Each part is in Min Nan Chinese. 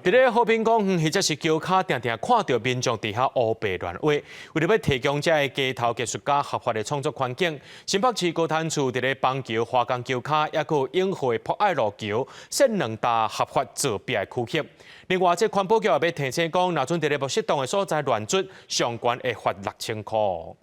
佇咧和平公園或者是橋跤，定定看著民眾佇遐烏白亂畫。為著欲提供這个街頭藝術家合法的創作環境，新北市高灘處佇咧板橋華江橋跤，抑閣有永和的博愛路橋，設兩搭合法造壁的區域。另外，這環保局也欲提醒講，若準佇咧無適當的所在亂捽，上懸會罰6000箍。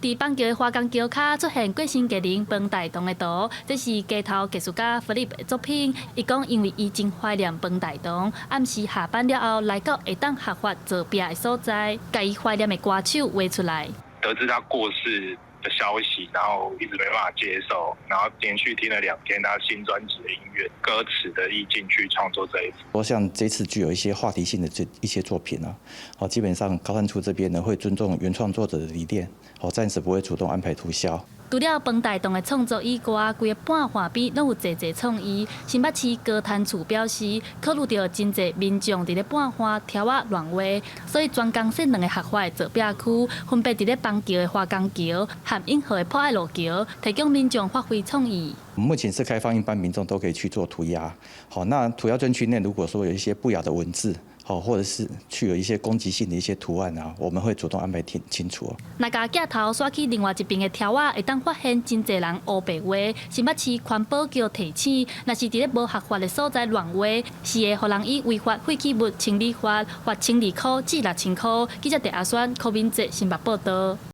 佇板橋的華江橋跤出現過身藝人彭大同的圖，這是街頭藝術家弗利的作品。伊講，因為伊真懷念彭大同，暗時下班了後來到會當合法造壁的所在，共伊懷念的歌手畫出來。得知他過世的消息，然後一直沒辦法接受，然後連續聽了2天他新專輯的音樂、歌詞的意境去創作這一幅。我像這次具有一些話題性的這一些作品啊，哦，基本上高灘處這邊呢會尊重原創作者的理念，哦，暫時不會主動安排塗銷。除了彭大同的創作以外，規個半畫邊攏有濟濟創意。新北市高灘處表示，考慮著真濟民眾佇咧半岸柱仔亂畫，所以專工設兩个合法的造壁區，分別佇咧板橋的華江橋和永和的博愛路橋，提供民眾發揮創意。目前是開放一般民眾都可以去做塗鴉。好，那塗鴉專區內如果說有一些不雅的文字，好，或者是具有一些攻擊性的一些圖案啊，我們會主動安排清清除。若共鏡頭刷去另外一邊的柱仔，會當發現真濟人烏白畫。新北市環保局提醒，若是佇咧無合法的所在亂畫，是會予人以違法廢棄物清理法罰12箍至6000箍。記者鄭阿宣、柯敏哲新北報導。